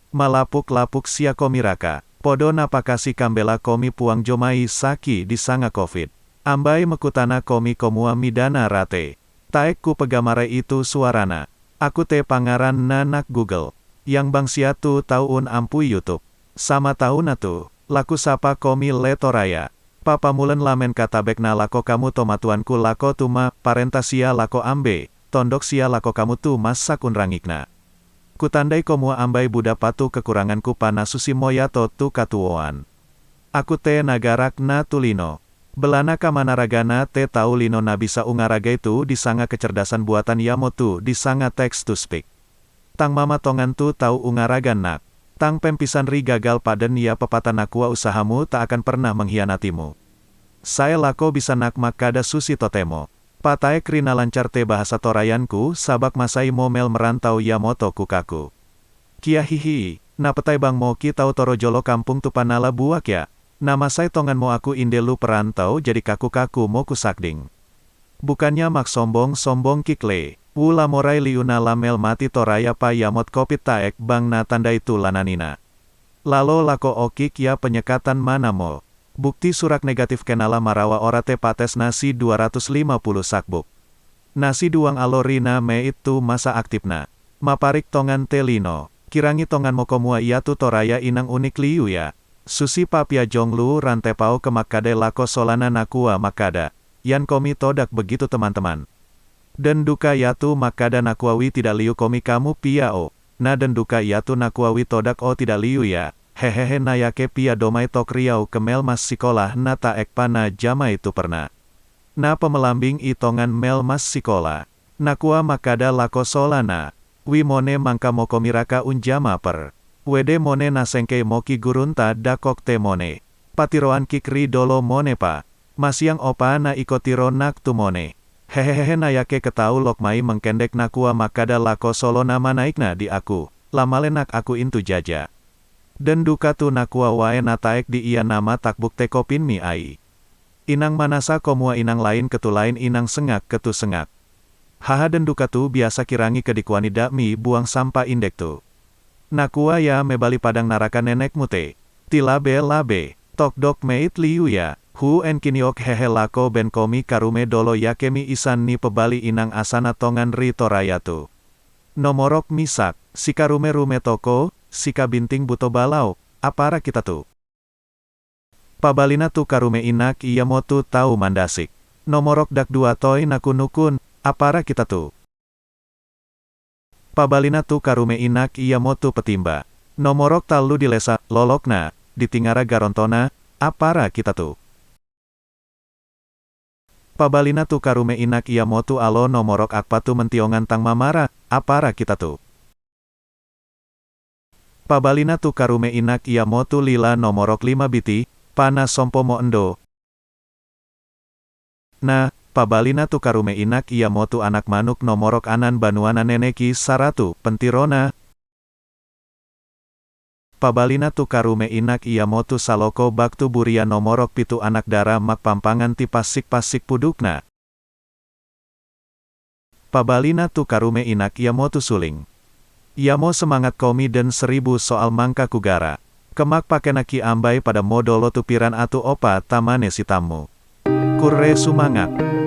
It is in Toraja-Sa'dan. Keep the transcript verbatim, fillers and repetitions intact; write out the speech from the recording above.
Malapuk-lapuk sia komi raka. Podo napakasi kambela komi puang jo mai saki di sanga covid. Ambai mekutana komi komua midana rate. Taek ku pegamara itu suarana. Aku te pangaran na nak Google. Yang bang sia tu tau un ampui YouTube. Sama tau na tu. Laku sapa komi le Toraya. Papa mulen lamen katabek na lako kamu tomatuan ku lako tuma, parenta sia lako ambe, tondok sia lako kamu tu masak un rangikna. Kutandai komua ambai buda patu kekurangan ku pana susi moya to tu katuoan. Aku te nagarak na tu lino. Belana kamana ragana te tau lino na bisa ungaragai tu di sanga kecerdasan buatan yamo tu di sanga text to speak. Tang mama tongan tu tau ungaragan nak. Tang pempisan ri gagal paden ya pepatah nakua usahamu tak akan pernah mengkhianatimu. Saya lako bisa nak makada susi totemo. Pataek ri na lancar te bahasa Torayanku sabak masai mo mel merantau yamo to ku kaku. Kia hihi, na petai bang mo ki tau toro jolo kampung tu panala buak ya. Na masai tongan mo aku inde lu perantau jadi kaku-kaku mo ku sakding. Bukannya mak sombong-sombong kik le. Wu lamorai liuna lamel mati Toraya pa yamot kopit taek bang na tandai tu lananina. Lalo lako okik ya penyekatan mana mo. Bukti surak negatif kenala marawa ora te pates nasi dua ratus lima puluh sakbuk. Nasi duang alorina meit tu masa aktipna. Maparik tongan te lino. Kirangi tongan mo komua ya tu Toraya inang unik liu ya. Susi papia jong lu rante pau ke makade lako solana nakua makada. Yan komi todak begitu teman-teman. Den duka ya tu makada nakua wi tidak liu komi kamu pia o. Na den duka ya tu nakua wi todak o tidak liu ya. Hehehe na yake pia domai tok riau kemel mas sikola na taek pana jamai tu pernah. Na pemelambing i tongan mel mas sikola. Nakua makada lako solana. Wi mone mangka mo komi raka un jama per. Wede mone na sengkei mo ki gurunta dakok te mone. Patiroan kik ri dolo mone pa. Masiang opa na iko tiro nak tu mone. Hehehehe na yake ketau lok mai mengkendek nakua makada lako solo nama naikna di aku. Lamale nak aku intu jaja. Den duka tu nakua wae na taek di ia nama takbuk te kopin mi ai. Inang manasa komua inang lain ketu lain inang sengak ketu sengak. Haha den duka tu biasa kirangi kedikuani dak mi buang sampa indek tu. Nakua ya me bali padang naraka nenek mute. Ti labe labe, tok dok meit liu ya, hu en kiniok hehe lako ben komi karume dolo ya kemi isan ni pebali inang asana tongan ri Toraya tu. Nomorok misak, sika rume-rume toko, sika binting buto balau, apara kita tu. Pabalina tu karume inak iya mo tu tau mandasik. Nomorok dak dua toi naku nukun, apara kita tu. Pabalina tu karume inak iya mo tu petimba. Nomorok talu di lesa, lolokna, di tingara garontona, apara kita tu. Pabalina tu karume inak iya mo tu alo nomorok akpa tu mentiongan tang mamara, apara kita tu. Pabalina tu karume inak iya mo tu lila nomorok lima biti, pana sompo mo endo. Na, pabalina tu karume inak iya mo tu anak manuk nomorok anan banuana neneki saratu, pentirona. Pabalina tu karume inak iya mo tu saloko baktu buria nomorok pitu anak dara mak pampangan ti pasik-pasik pudukna. Pabalina tu karume inak iya mo tu suling. Iya mo semangat komi den seribu soal mangka kugara. Kemak pakena ki ambai pada mo dolo tu piran atu opa tamane si tamu. Kurre sumangat.